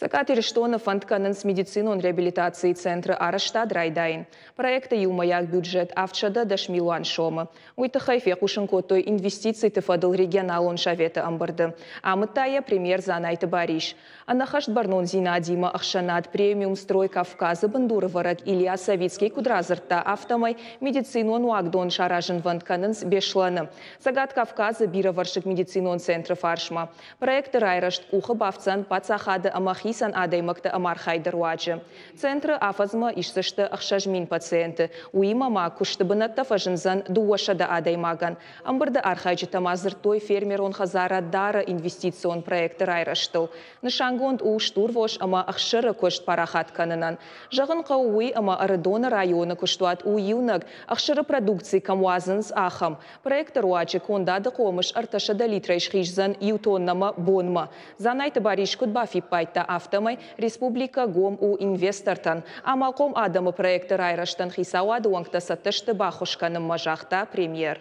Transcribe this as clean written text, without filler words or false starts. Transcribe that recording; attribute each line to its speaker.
Speaker 1: Цӕгат Ирыстоны фӕнд кӕнынц медицинон реабилитацийы центры арӕзтад райдайын. Проекты иумӕйаг бюджет 710 милуан сомы. Уый тыххӕй фехъусын кодтой инвестициты фӕдыл регионалон советы ӕмбырды. Амыдта йӕ премьер Дзанайты Барис. Ӕнӕххӕст бӕрнондзинадимӕ ӕхсӕнад «Премиум Строй Кавказ-ы» бындурывӕрӕг Илья Савицкий куыд радзырдта, афтӕмӕй медицинон уагдон саразынвӕнд кӕнынц Беслӕны, Цӕгат Кавказы бирӕвӕрсыг медицинон центры фарсмӕ. Проекты райрӕзт къухы бафтдзӕн паддзахады ӕмӕ хицӕн адӕймӕгты ӕмархайды руаджы. Центры афӕдзмӕ исдзысты 6000 пациенты, уыимӕ ма куысты бынӕттӕ фӕзындзӕн 200 адӕймагӕн. Ӕмбырды архайджытӕ ма дзырдтой фермерон хӕдзарад Дары инвестицион проекты райрӕзтыл. Нысангонд у стурвос ӕмӕ ӕхсыры куыст парахат кӕнынӕн. Зӕгъын хъӕуы уый, ӕмӕ Ӕрыдоны районы куыстуат у иунӕг, ӕхсыры продукци кӕм уадзынц, ахӕм. Проекты руаджы кондады хъомыс 300 литрӕй схиздзӕн иу тоннӕмӕ бонмӕ. Дзанайты Барис куыд бафиппайдта, афтӕмӕй республикӕ гом у инвестортӕн. Амалхъом адӕмы проекты райрӕзтӕн хицауады уӕнгтӕ цӕттӕ сты баххуыс кӕнынмӕ, загъта премьер.